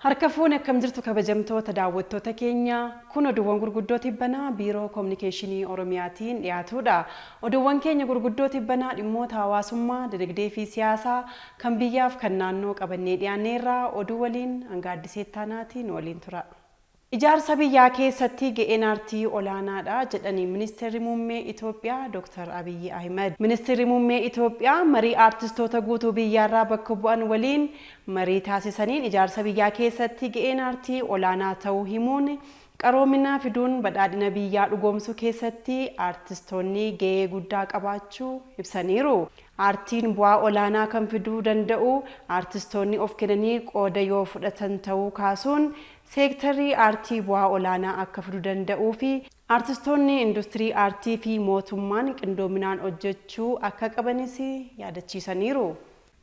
Harka fuune akkam jirtu kabajamtoota daawwattoota keenya kun oduuwwan gurguddoo tibbanaa Biiroo Kominikeeshinii Oromiyaatiin dhiyaatudha. Oduuwwan keenya gurguddoo tibbanaa dhimmoota hawaasummaa, dinagdee fi siyaasaa kan biyyaaf kan naannoo qabannee dhiyaanneerra oduu waliin hanga Addisee Ittaanaatiin waliin tura. Ijaarsa biyyaa keessatti ga'een aartii olaanaadha jedhani Ministeerri Muummee Itoophiyaa Dr. Abiyyi Ahimad. Ministeerri Muummee Itoophiyaa marii aartistoota guutuu biyyaarraa bakka bu'an waliin marii taasisaniin ijaarsa biyyaa keessatti ga'een aartii olaanaa ta'uu himuun qaroomina fiduun badhaadhina biyyaa dhugoomsuu keessatti aartistoonni ga'ee guddaa qabaachuu ibsaniiru. Aartiin bu'aa olaanaa kan fiduu danda'u aartistoonni of kennanii qooda yoo fudhatan ta'uu kaasuun seektarri aartii bu'aa olaanaa akka fiduu danda'uu fi aartistoonni industirii aartii fi mootummaan qindoominaan hojjechuu akka qabanis yaadachiisaniiru.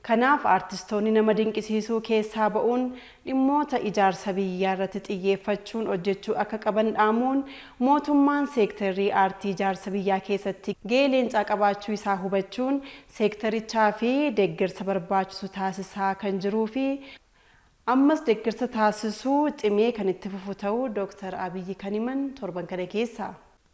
Kanaaf aartistoonni nama dinqisiisuu keessaa ba'uun dhimmoota ijaarsa biyyaa irratti xiyyeeffachuun hojjechuu akka qaban dhaamuun mootummaan seektarrii aartii ijaarsa biyyaa keessatti ga'ee leencaa qabaachuu isaa hubachuun seektarichaa fi deeggarsa barbaachisu taasisaa kan jiruu fi ammas deeggarsa taasisuu cimee kan itti fufu ta'uu Dr. Abiyyi kan himan torban kana keessa.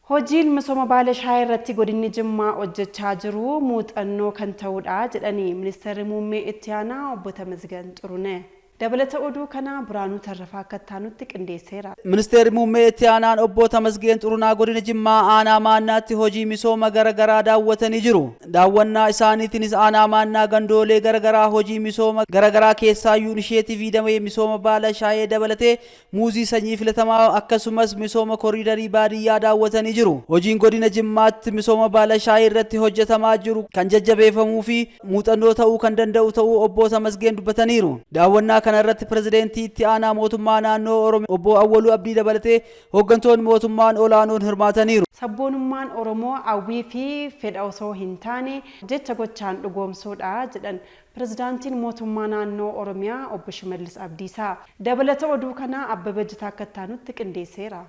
Hojiin misooma baala shaayii irratti godinni Jimmaa hojjechaa jiru muuxannoo kan ta'udha jedhanii ministeerri muummee itti aanaa obbo Tamasgan Xurunee. Dabalata oduu kanaa Biraanuu Tarrafaa akka taanutti qindeesseera. Ministeerri muummee itti aanaan obbo Tamasgeen Xurunaa godina Jimmaa aanaa Maannaatti hojii misooma garaagaraa daawwatanii jiru. Daawwannaa isaaniitiinis aanaa Maannaa gandoolee garaagaraa hojii misooma garaagaraa keessaayyuu inisheetivii damee misooma baala shaayee dabalatee muuzii sanyii filatamaa akkasumas misooma koriidarii baadiyyaa daawwatanii jiru. Hojiin godina Jimmaatti misooma baala shaayii irratti hojjetamaa jiru kan jajjabeeffamuu fi muuxannoo ta'uu kan danda'u ta'uu obbo Tamasgeen dubbataniiru. Daawwannaa kana irratti pirezidaantii itti aanaa mootummaa naannoo Oromiyaa obbo Awwaluu Abdii dabalatee hooggantoonni mootummaan olaanoon hirmaataniiru. Sabboonummaan Oromoo hawwii fi fedha osoo hin taane jecha gochaan dhugoomsuudha jedhan Pirezidaantiin mootummaa naannoo Oromiyaa obbo Shimallis Abdiisaa. Dabalata oduu kanaa Abbabaa Jitaa akka taanutti qindeesseera.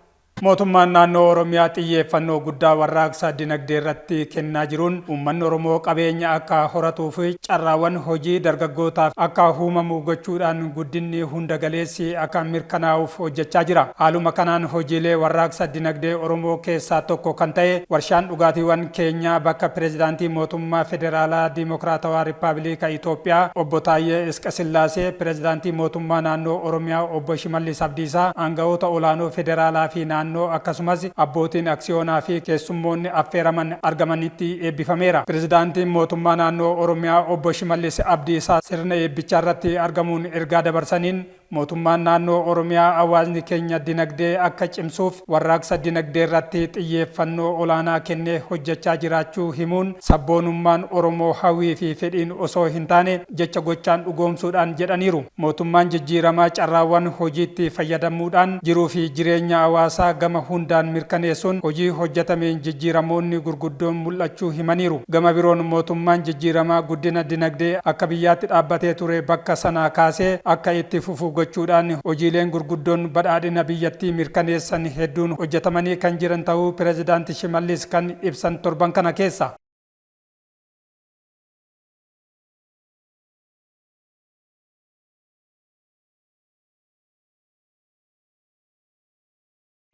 Mootummaan naannoo Oromiyaa xiyyeeffannoo guddaa warraaqsa dinagdee irratti kennaa jiruun uummanni Oromoo qabeenya akka horatuu fi carraawwan hojii dargaggootaaf akka uumamu gochuudhaan guddinni hunda galeessi akka mirkanaa'uuf hojjechaa jira. Haaluma kanaan hojiilee warraaqsa dinagdee Oromoo keessaa tokko kan ta'e warshaan dhugaatiiwwan keenyaa bakka pirezidaantii mootummaa federaalaa Diimokiraatawaa Rippaabilika Itoophiyaa obbo Taayyee Isqasillaasee, pirezidaantii mootummaa naannoo Oromiyaa obbo Shimallis Abdiisaa, aangawoota olaanoo federaalaa fi naannoo akkasumas abbootiin aksiyoonaa fi keessummoonni affeeraman argamanitti eebbifameera. Pirezidaantiin mootummaa naannoo Oromiyaa obbo Shimallis Abdiisaa sirna eebbichaa irratti argamuun ergaa dabarsaniin mootummaan naannoo Oromiyaa hawaasni keenya dinagdee akka cimsuuf warraaqsa dinagdee irratti xiyyeeffannoo olaanaa kennee hojjechaa jiraachuu himuun sabboonummaan Oromoo hawwii fi fedhiin osoo hin taane jecha gochaan dhugoomsuudhaan jedhaniiru. Mootummaan jijjiiramaa carraawwan hojiitti fayyadamuudhaan jiruu fi jireenya hawaasaa gama hundaan mirkaneessuun hojii hojjetameen jijjiiramoonni gurguddoon mul'achuu himaniiru. Gama biroon mootummaan jijjiiramaa guddina dinagdee akka biyyaatti dhaabbatee ture bakka sanaa kaasee akka itti fufu gochuudhaan hojiileen gurguddoon badhaadhina biyyattii mirkaneessan hedduun hojjetamanii kan jiran ta'uu pirezidaanti Shimallis kan ibsan torban kana keessa.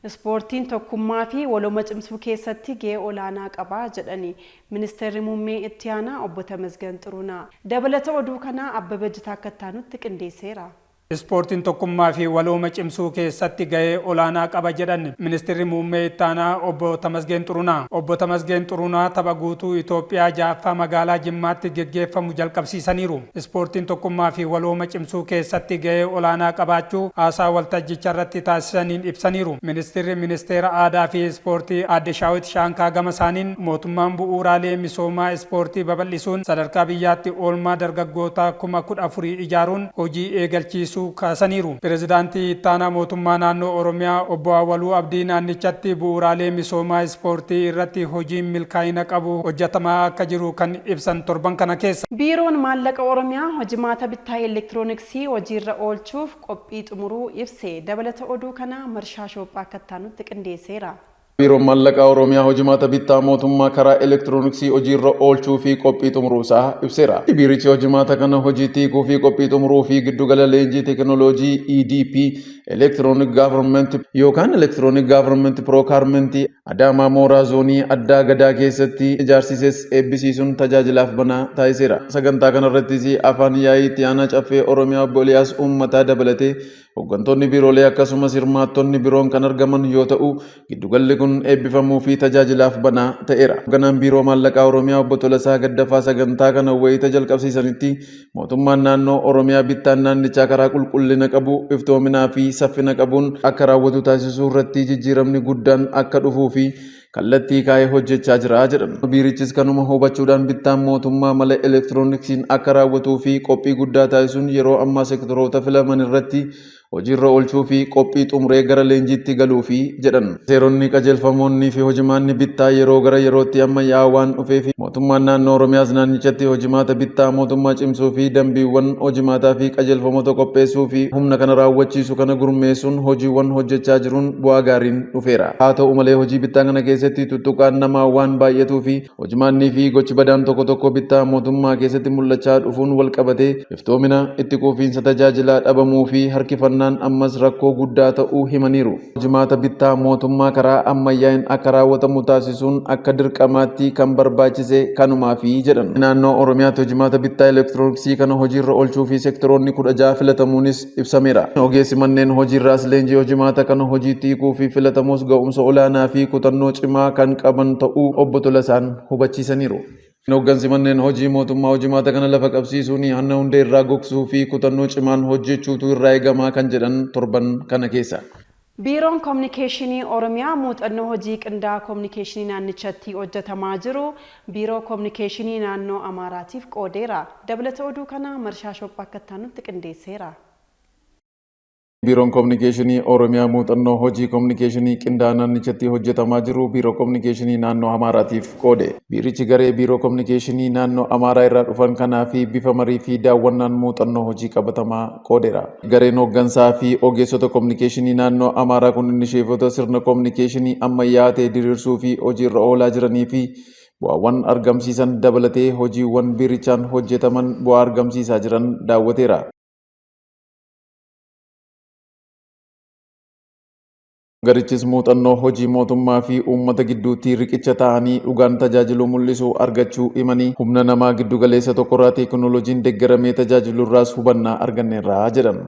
Ispoortiin tokkummaa fi walooma cimsuu keessatti ga'ee olaanaa qaba jedhani ministeerri muummee itti aanaa obbo Tamasgan Xurunaa. Dabalata oduu kanaa Abbabaa Jitaa akka taanutti qindeesseera. Ispoortiin tokkummaa fi walooma cimsuu keessatti ga'ee olaanaa qaba jedhan ministeerri muummee itti aanaa obbo Tamasgeen Xurunaa. Obbo Tamasgeen Xurunaa tapha guutuu Itoophiyaa ja'affaa magaalaa Jimmaatti geggeeffamu jalqabsiisaniiru. Ispoortiin tokkummaa fi walooma cimsuu keessatti ga'ee olaanaa qabaachuu haasaa waltajjicha irratti taasisaniin ibsaniiru. Ministeerri ministeera aadaa fi ispoortii aadde Shaawit Shaankaa gama isaaniin mootummaan bu'uuraalee misoomaa ispoortii babal'isuun sadarkaa biyyaatti oolmaa dargaggootaa 14,000 ijaaruun hojii eegalchiisuu kaasaniiru. Pirezidaantii ittaanaa mootummaa naannoo Oromiyaa obbo Awwaluu Abdii naannichatti bu'uuraalee misoomaa ispoortii irratti hojiin milkaa'ina qabu hojjetamaa akka jiru kan ibsan torban kana keessa. Biiroon maallaqa Oromiyaa hojimaata bittaa elektirooniksii hojiirra oolchuuf qophii xumuruu ibse. Dabalata oduu kanaa Marshaa Shoophaa akka taanutti qindeesseera. Biiroon Maallaqaa Oromiyaa hojimaata bittaa mootummaa karaa elektirooniksii hojiirra oolchuu fi qophii xumuruusaa ibseera. Biirichi hojimaata kana hojiitti hiikuu fi qophii xumuruu fi giddugala leenjii teekinooloojii EDP Electronic Government yookaan Electronic Government Procurement Adaamaa Mooraa Zoonii Addaa Gadaa keessatti ijaarsises eebbisiisuun tajaajilaaf banaa taasiseera. Sagantaa kanarrattis afaan yaa'ii itti aanaa caffee Oromiyaa obbo Eliyaas Uummataa dabalatee hooggantoonni biiroolee akkasumas hirmaattonni biroon kan argaman yoo ta'u, giddugalli kun eebbifamuu fi tajaajilaaf banaa ta'eera. Hoogganaan Biiroo Maallaqaa Oromiyaa obbo Tolasaa Gaddafaa sagantaa kana wayita jalqabsiisanitti mootummaan naannoo Oromiyaa bittaan naannichaa karaa qulqullina qabu, iftoominaa fi saffina qabuun akka raawwatu taasisuu irratti jijjiiramni guddaan akka dhufuu fi kallattii kaa'ee hojjechaa jira jedhan. Biirichis kanuma hubachuudhaan bittaan mootummaa mala elektirooniksiin akka raawwatuu fi qophii guddaa taasisuun yeroo ammaa sektoroota filaman irratti hojiirra oolchuu fi qophii xumuree gara leenjiitti galuufi jedhan. Seeronni qajeelfamoonni fi hojimaanni bittaa yeroo gara yerootti ammayyaa'aa waan dhufeef mootummaan naannoo Oromiyaas naannichatti hojimaata bittaa mootummaa cimsuu fi dambiiwwan hojimaataa fi qajeelfamoota qopheessuu fi humna kana raawwachiisu kana gurmeessuun hojiiwwan hojjechaa jiruun bu'aa gaariin dhufeera. Haa ta'u malee hojii bittaa kana keessatti tuttuqaan namaa waan baay'atuu fi hojimaannii fi gochi badaan tokko tokko bittaa mootummaa keessatti mul'achaa dhufuun wal qabatee iftoomina itti quufiinsa tajaajilaa dhabamuu fi harkifannaan ammas rakkoo guddaa ta'uu himaniiru. Hojimaata bittaa mootummaa karaa ammayyaa'in akka raawwatamu taasisuun akka dirqamaatti kan barbaachise kanumaafi jedhan. Naannoo Oromiyaatti hojimaata bittaa elektirooniksii kana hojiirra oolchuu fi sektoroonni 16 filatamuunis ibsameera. Ogeessi manneen hojiirraas leenjii hojimaata kana hojiitti hiikuu fi filatamus ga'umsa olaanaa fi kutannoo cimaa kan qaban ta'uu obbo Tolasaan hubachiisaniiru. Hooggansi manneen hojii mootummaa hojimaata kana lafa qabsiisuun hanna hundee irraa gogsuu fi kutannoo cimaan hojjechuutu irraa eegamaa kan jedhan torban kana keessa. Biiroon Kominikeeshinii Oromiyaa muuxannoo hojii qindaa'aa kominikeeshinii naannichatti hojjetamaa jiru Biiroo Kominikeeshinii naannoo Amaaraatiif qoodeera. Dabalata oduu kana Marshaa Shophaa akka itti qindeesseera. Biiroon Kominikeeshinii Oromiyaa muuxannoo hojii kominikeeshinii qindaa'aa naannichatti hojjetamaa jiru Biiroo Kominikeeshinii naannoo Amaaraatiif qoode. Biirichi garee Biiroo Kominikeeshinii naannoo Amaaraa irraa dhufan kanaa fi bifa marii fi daawwannaan muuxannoo hojii qabatamaa qoodeera. Gareen hooggansaa fi ogeessota kominikeeshinii naannoo Amaaraa kun inisheetota sirna kominikeeshinii ammayyaa ta'e diriirsuu fi hojiirra oolaa jiranii fi bu'aawwan argamsiisan dabalatee hojiiwwan biirichaan hojjetaman bu'aa argamsiisaa jiran daawwateera. Garichis muuxannoo hojii mootummaa fi uummata gidduutti riqicha ta'anii dhugaan tajaajiluu mul'isu argachuu himanii humna namaa giddu galeessa tokkorraa teekinooloojiin deeggaramee tajaajilurraas hubannaa arganneerra jedhan.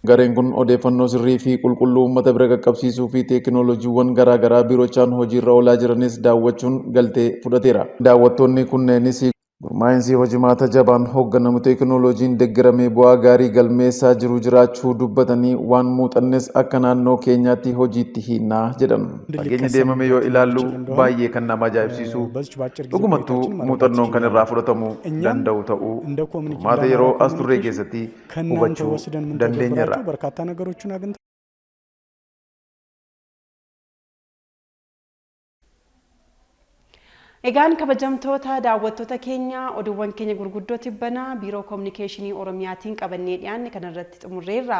Gareen kun odeeffannoo sirrii fi qulqulluu uummata bira qaqqabsiisuu fi teekinooloojiiwwan garaagaraa biirochaan hojiirra oolaa jiranis daawwachuun galtee fudhateera. Daawwattoonni kunneenis gurmaa'insi hojimaata jabaan hoogganamu teekinooloojiin deeggaramee bu'aa gaarii galmeessaa jiru jiraachuu dubbatanii waan muuxannes akka naannoo keenyaatti hojiitti hiinnaa jedhan. Fageenya deemame yoo ilaallu baay'ee kan nama ajaa'ibsiisu dhugumattuu muuxannoon kan irraa fudhatamuu danda'u ta'uu furmaata yeroo as turre keessatti hubachuu dandeenyeerra. በርካታ ነገሮችን አግኝተናል። Egaan kabajamtoota daawwattoota keenya oduuwwan keenya gurguddoo tibbanaa Biiroo Kominikeeshinii Oromiyaatiin qabannee dhiyaanne kanarratti xumurreerra.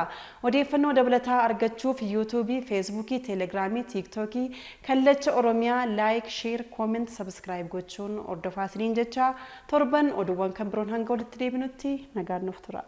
Odeeffannoo dabalataa argachuuf yuutuubii, feesbuukii, teelegiraamii, tiiktookii kallacha Oromiyaa like, share, comment, subscribe gochuun hordofaa isiniin jecha torban oduuwwan kan biroon hanga walitti deebinutti nagaan nuuf tura.